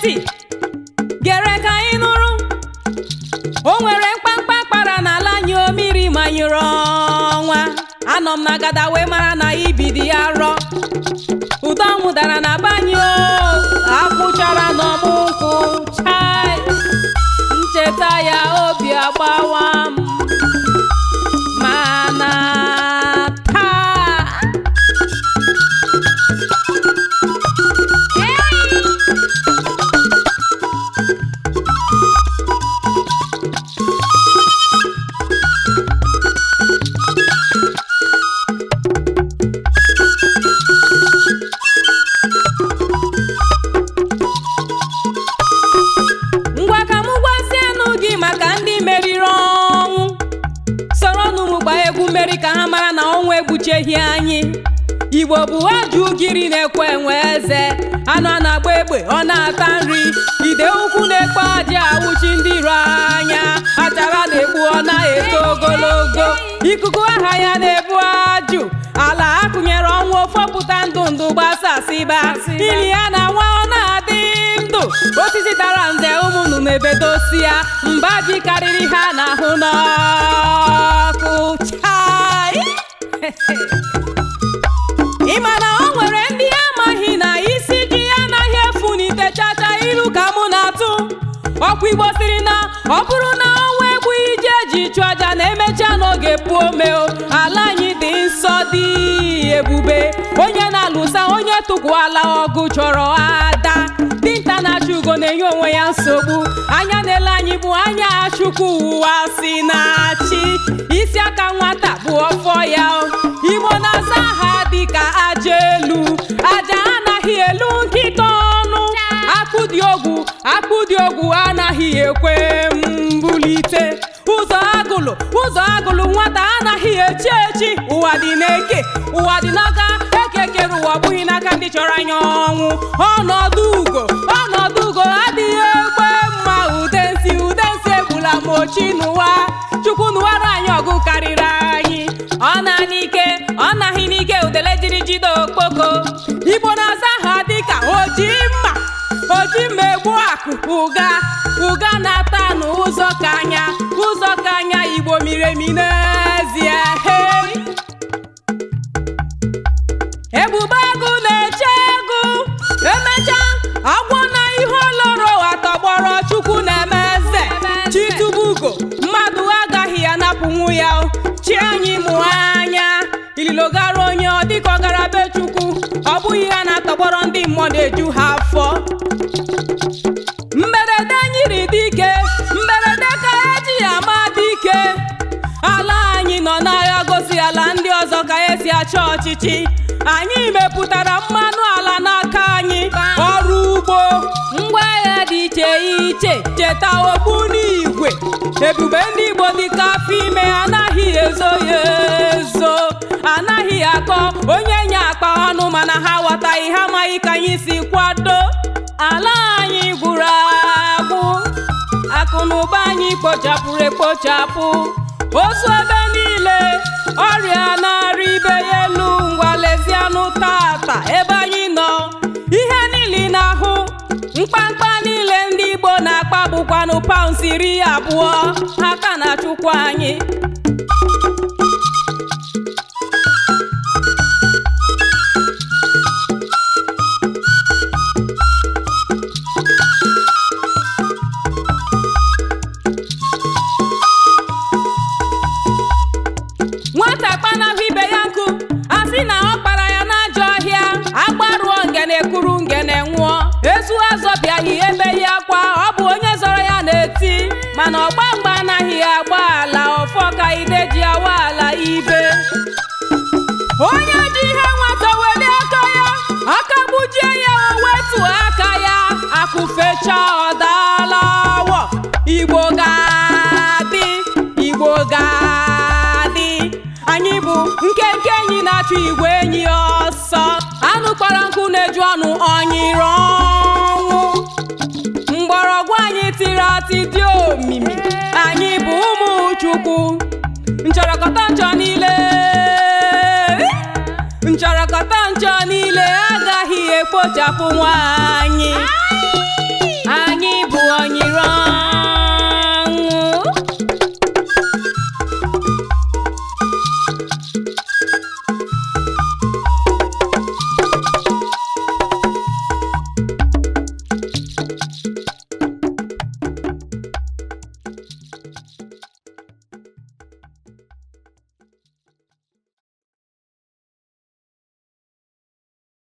Ntị gere ka anyị nụrụ. O nwere mkpamkpa kpara n'ala anyị, o mmiri manyụrụ ọnwa. Anọ m na gada wee mara na ibidi ya rọ. Ụdọ ọnwụ dara na banyị, o akwụchara n'ọmụ nkwụ. Chai, ncheta ya, obi agbawa m. Mana taa, ngwa, ka m gwazienụ gị maka ndị meriri ọnwụ. Soronụ m gbaa egwu mmeri ka ha mara na ọnwụ egbucheghị anyị. Igbo bụ ajụ ugiri na-ekwe enwe eze, anụ a na-agba egbe ọ na-ata nri, ide ukwu na-ekpe aja awụchi ndị iro anya, achara na-egbu ọ na-eto ogologo, ikuku aha ya na-ebu ajụ ala akụnyere ọnwụ ofopụta ndụ ndụ gbasasịba ili ya na nwa ọ na-adị ndụ. Osisi dara nze, ụmụ nnụnụ ebedosi ya mba ji karịrị ha n'ahụ n'ọkụ. Chai, ị ma na o nwere ndị amaghị na isi ji anaghị efu n'ite chacha. Ilu ka mụ na-atụ ọkwa. Igbo siri na ọ bụrụ na ọnwa egbughị ije eji chụ aja na-emecha n'oge puo omeo. Ala anyị dị nsọ, dị ebube. Onye na-alụsa onye tụkwala ọgụ chọrọ ada. Dinta na-achụ ugo na-enye onwe ya nsogbu. Anya na-ele anyị bụ anya Chukwu. Ụwa si na-achị isi aka nwata bụ ọfọ ya o. Igbo na-aza aha dịka aja elu, aja anaghị elu nkịta ọnụ. Akụ dị ogwu, akụ dị ogwu anaghị ekwe mbulite. Ụzọ agụlụ, ụzọ agụlụ nwata anaghị echi echi. Ụwa dị n'eke, ụwa dị n'aka ekekere ụwa, ọ bụghị n'aka ndị chọrọ anya ọnwụ. Ọnọdụ ugo, ọnọdụ ugo adịghị egbe mma. Udensi, udensi egbula m ochi n'ụwa. Chukwu nụwara anyị ọgụ karịrị anyị. Ọ na n'ike, ọ naghị n'ike. Udele jiri jide okpoko. Igbo na-aza ha dịka oji mma, oji mma egbu akụ. Ụga ụga na-ata n'ụzọ ka anya, ụzọ ka anya. Igbo miri emi n'ezie. Hey! Ebube agụ na-eche egwu, emechaa agwọ na ihe oloro atọgbọrọ. Chukwu na-eme eze chitubugo, mmadụ agaghị anapụnwu ya o. Chi anyị mụ anya ililogara onye ọ dịka ọ gara be Chukwu. Ọ bụghị ha na-atọgbọrọ, ndị mmụọ na-eju ha afọ. Mberede nyiri dike, mberede ka eji ama dike. Ala anyị nọ n'agha gosi ala ndị ọzọ ka esi achị ọchịchị. Anyị mepụtara mmanụ ala n'aka anyị, ọrụ ugbo, ngwa agha dị iche iche. Cheta ogbu n'igwe. Ebube ndị Igbo dịka afọ ime, anaghị ezo ya ezo, anaghị akọ onye nye akpa ọnụ, mana ha ghọtaghị, ha amaghị ka anyị si kwado. Ala anyị gwụrụ agwụ, akụ na ụba anyị kpochapụrụ ekpochapụ, ozu ebe niile, ọrịa na-arị ibe ya elu. Ngwa, lezianụ tata ebe anyị nọ, ihe niile na-ahụ mkpamkpa niile ndị Igbo na-akpa bụkwanụ pounds 20. Ha ka na-achụkwa anyị. Nwata kpanahụ ibe ya nkụ, asị na ọ kpara ya n'ajọ ọhịa. Agbarụọ ngene kuru ngene nwụọ. Ezu azọbịaghị ebe ya akwa, ọ bụ onye zọrọ ya na-eti. Mana ọgba mgba anaghị agba ala ọfọ ka ide ji awa ala ibe. Onye ji ihe nwata welie aka ya, aka gbujie ya, o wetu aka ya, akụfecha, ọ daala awọ. Igbo ga-adị, Igbo ga-adị. Anyị bụ nkenke enyi na-achụ igwe enyi ọsọ. Anụ kpara nkụ na-eju ọnụ ọnyịrị ọnwụ. Mgbọrọgwụ anyị tiri atị dị omimi. Anyị bụ ụmụ Chukwu. Nchọrọkọta nchọ niile, nchọrọkọta nchọ niile agaghị ekpochapụ nwanyị.